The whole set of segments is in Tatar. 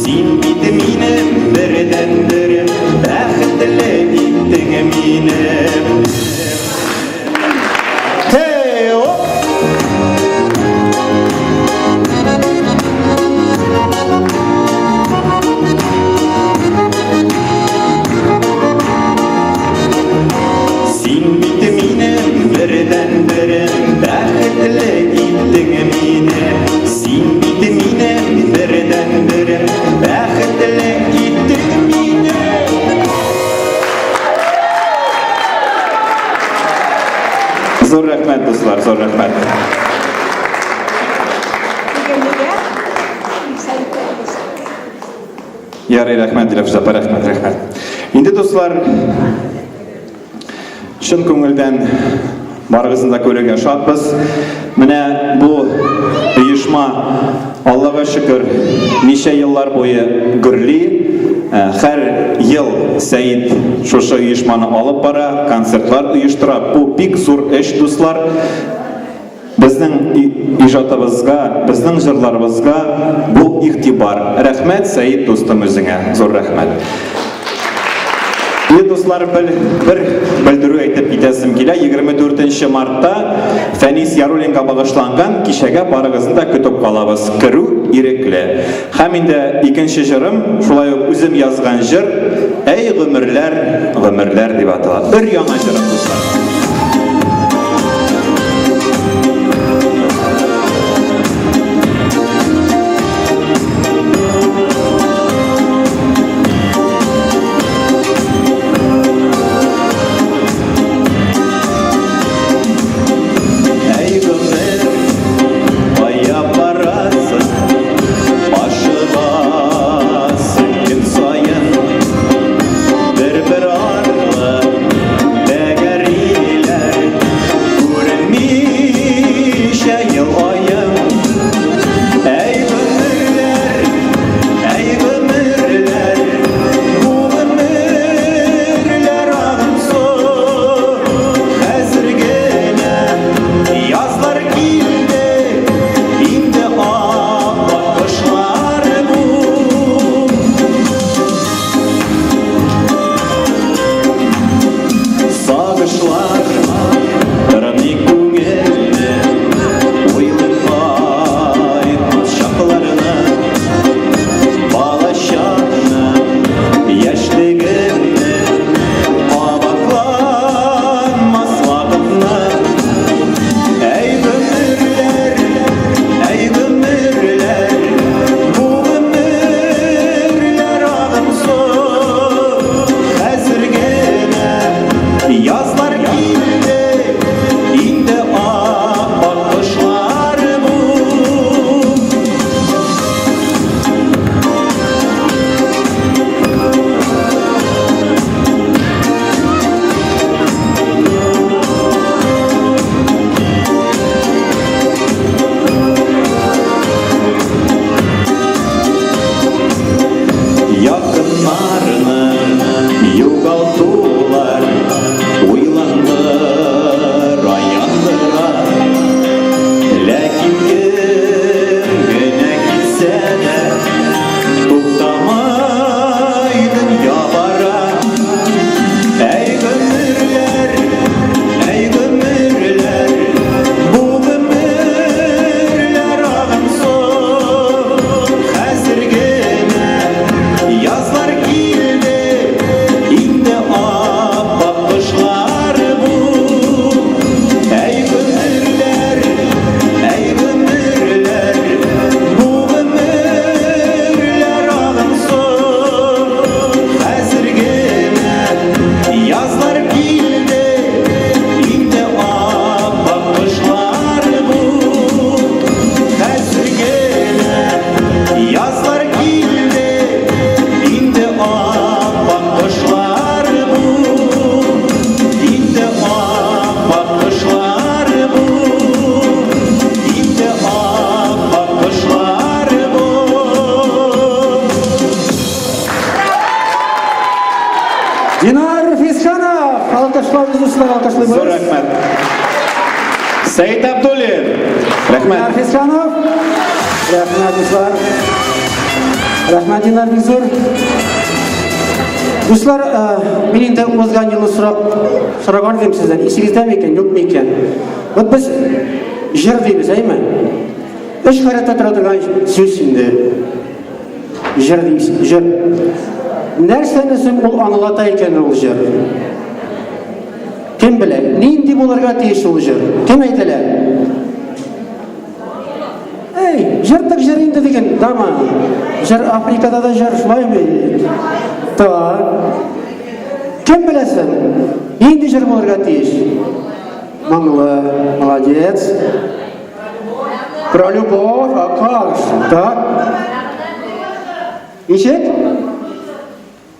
Син бит минем бердәнберем, бәхетле иттең мине. Hey, оп! Син бит минем бердәнберем, бәхетле иттең мине. Син бит минем бердәнберем, бәхетле иттең мине. Зур рәхмәт, дуслар, зур рәхмәт. Ярый, рәхмәт, Диләфрүз апа, рәхмәт, рәхмәт. Инде, дуслар, чын күңелдән барыгызны да күрергә шатбыз. Менә бу оешма, Аллага шөкер, ничә еллар буе гөрли. Э, һәр ел Сәид шушы оешманы алып бара, концертлар оештыра. Бу бик зур эш, дуслар. Безнең иҗатыбызга, безнең җырларыбызга бу игътибар. Рәхмәт, Сәид дустым үзеңә, зур рәхмәт. И, дуслар, бер, бер белдерү әйтеп китәсем килә. 24 мартта Фәнис Яруллинга багышланган кичәгә барыгызны да көтеп калабыз. Керү ирекле. Һәм инде икенче җырым, шулай ук үзем язган җыр, Әй гомерләр, гомерләр дип атала. Бер яңа җырым, дуслар. Әй гомер, кая барасың? Ашыгасың көн саен. Бер-бер артлы тәгәриләр, күренмичә ел аем. Әй гомерләр, әй гомерләр, бу гомерләр агымсу. Хәзер генә язлар килде, инде ап-ак кышлар бу. Сагышлар тырный күңелне, уйлый кайтмас чакларны, балачакны, яшьлегемне, кабатланмас вакытны. Әй гомерләр, әй гомерләр, бу гомерләр агымсу. Хәзер генә язлар килде, инде ап-ак кышлар бу. Якыннарны югалтулар уйландыра, яндыра. Ләкин кем генә килсә дә, туктамый дөнья бара. Әй гомерләр, әй гомерләр, бу гомерләр агымсу. Хәзер генә язлар килде, инде ап-ак кышлар бу. Әй гомерләр, әй гомерләр, бу гомерләр агымсу. Хәзер генә язлар килде, инде ап-ак кышлар бу. Хәзер генә язлар килде, инде ап-ак кышлар бу. Инде ап-ак кышлар бу. Инде ап-ак кышлар бу. Динар Фисханов! Алкышлабыз, дуслар, алкышлыйбыз. Зур рәхмәт. Сәид Абдуллин. Рәхмәт. Динар Фисханов. Рәхмәт, дуслар. Рәхмәт, Динар, бик зур. Дуслар, э, мин инде узган елны сорап сораган идем сездән, исегездә микән, юк микән? Вот без җыр дибез, әйме? Өч хәрәттә тора торган сүз инде. Җыр дибез, җыр. Нәрсәне соң ул аңлата икән ул җыр? Кем белә, нинди булырга тиеш ул җыр? Кем әйтәлә? Эй, җыр так җыр инде диген, дама. Җыр Африкада да җыр, шулай бит. Так. Кем беләсең? Нинди җыр булырга тиеш? Моңлы, молодец. Про любовь, а как же? Так. Ничек?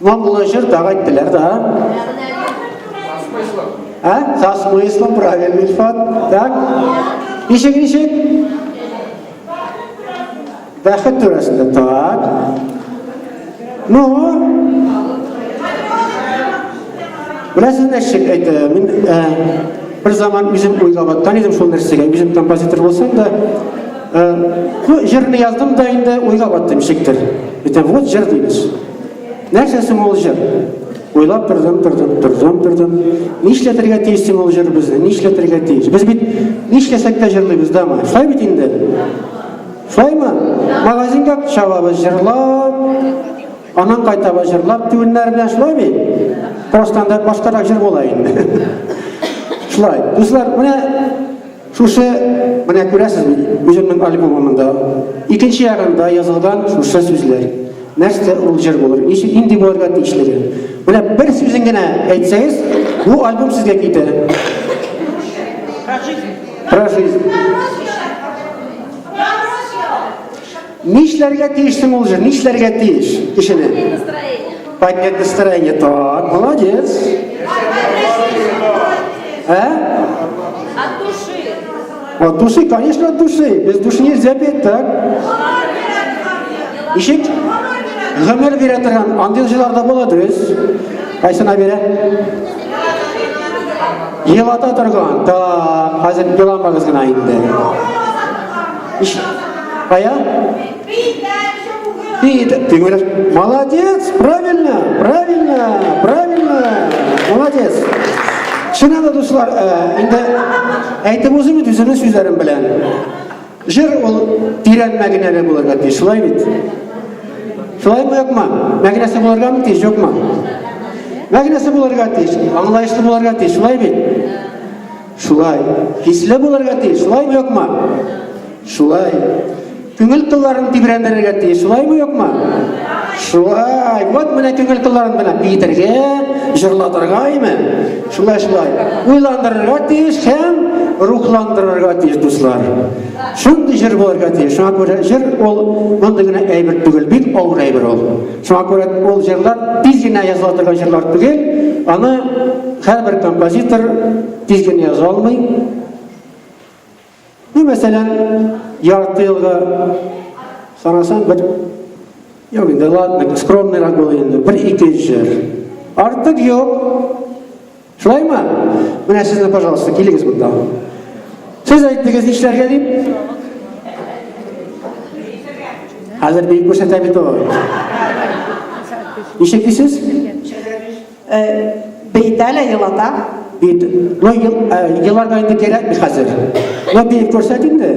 Моңлы җыр так әйттеләр, да. А? Со смыслом, правильно, Ильфат. Так. Ничек, ничек? Бәхет түрәсендә, так. Ну, беләсез нәрсә әйтә, мин э, бер заман үзем уйга баткан идем шул нәрсәгә, үзем композитор булсам да, э, ну, җырны яздым да инде уйга баттым ничектер. Әйтәм, вот җыр дибез. Нәрсә соң ул җыр? Уйлап тордым, тордым, тордым, тордым. Нишләтергә тиеш соң ул җыр безне? Нишләтергә тиеш? Без бит нишләсәк тә җырлыйбыз, дамы? Шулай бит инде. Шулаймы? Магазинга чабабыз җырлап, аннан кайтабыз җырлап түгелнәр белән шулай бит? Просто анда башкарак җыр була инде. Шулай. Дуслар, менә шушы менә күрәсез бит, үземнең альбомымда икенче ягында язылган шушы сүзләр. Нәрсә ул җыр булыр? Ничек нинди булырга тиешлеге? Менә бер сүзен генә әйтсәгез, бу альбом сезгә китә. Про жизнь. Про жизнь. Нишләргә тиеш соң ул җыр? Нишләргә тиеш кешене? Поднять настроение. Так, молодец. А? От души. От души, конечно, от души. Без души нельзя петь, так? Ишек? Гомер бирә торган андый җырлар да була, дөрес. Кайсына бирә? Елата торган. Так, хәзер еламагыз гына инде. Иш... Кая? Ты говоришь, молодец, правильно, правильно, правильно, молодец. Чыннан да, дуслар, э, инде әйтеп узыйм бит үземнең сүзләрем белән. Җыр ул тирән мәгънәле булырга тиеш, шулай бит? Шулаймы, юкмы? Мәгънәсе булырга мы тиеш, юкмы? Мәгънәсе булырга тиеш, аңлаешлы булырга тиеш, шулай бит? Шулай. Хисле булырга тиеш, шулаймы, юкмы? Шулай. Күңел кылларын тибрәндерергә тиеш, шулаймы, юкмы? Шулай. Вот менә күңел кылларын менә биетергә, җырлатырга име? Шулай, шулай. Уйландырырга тиеш һәм рухландырырга тиеш, дуслар. Шундый җыр булырга тиеш. Шуңа күрә җыр ул мондый гына әйбер түгел, бик авыр әйбер ул. Шуңа күрә ул җырлар тиз генә языла торган җырлар түгел. Аны һәрбер композитор тиз генә яза алмый. Ну, мәсәлән, ярты елга санасаң, бер Юк инде, ладно, скромныйрак бул инде. Бер ике җыр. Артык юк. Шулаймы? Менә сезне, пожалуйста, килегез монда. Сез әйттегез нишләргә дип? Хәзер бик күрсәтә бит ул. Ничек дисез? Бейтә лә елата. Бит, ну, еларга инде кирәкми хәзер. Ну, биеп күрсәт инде.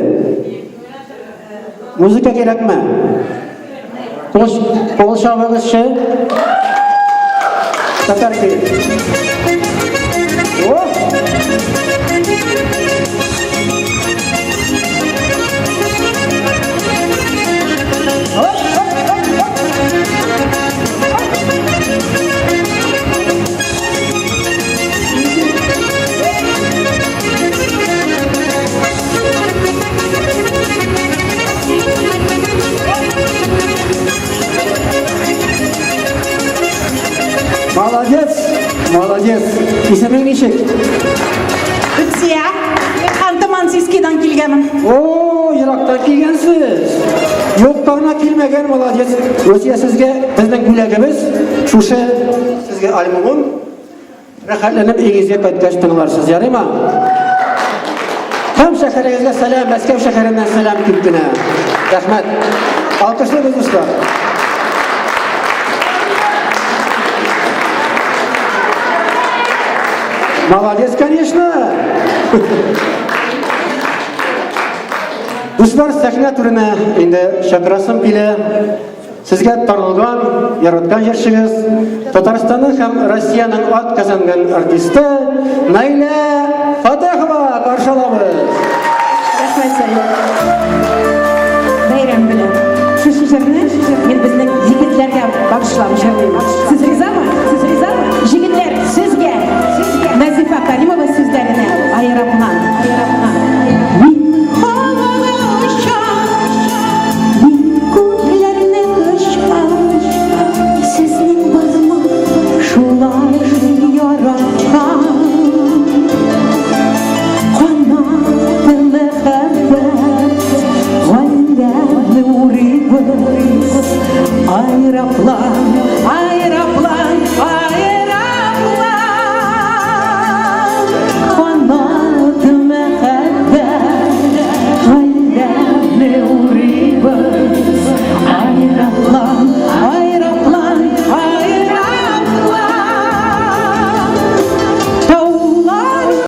Музыка кирәкме? Кул, кул чабыгызчы. Татар көе. О! Оп, оп, оп, оп. Молодец, молодец. Исемең ничек? Люция. Мин Ханты-Мансийскийдан килгәнмен. О, ерактан килгәнсез. Юкка гына килмәгән, молодец. Люция, сезгә безнең бүләгебез, шушы сезгә альбомым. Рәхәтләнеп өегезгә кайткач тыңларсыз, ярыймы? Һәм шәһәрегезгә сәлам, Мәскәү шәһәреннән сәлам күп кенә. Рәхмәт. Алкышлыйбыз, дуслар. Молодец, конечно. Дуслар, сәхнә түренә инде чакырасым килә. Сезгә танылган, яраткан җырчыгыз, Татарстанның һәм Россиянең ат казанган артисты Наилә Фатехова каршы алабыз. Рәхмәт, Сәет. Бәйрәм белән. Шушы җырны мин безнең егетләргә багышлап җырлыйм. Сез ризамы? Сез ризамы? Егетләр, сезгә, сезгә Назифа Каримова сүзләренә аэроплан, аэроплан. Мин һавага очам, мин күкләрне кочам. Сезнең бармы шулай яраткан? Канатлы мәхәббәт галәмне урыйбыз, аэроплан.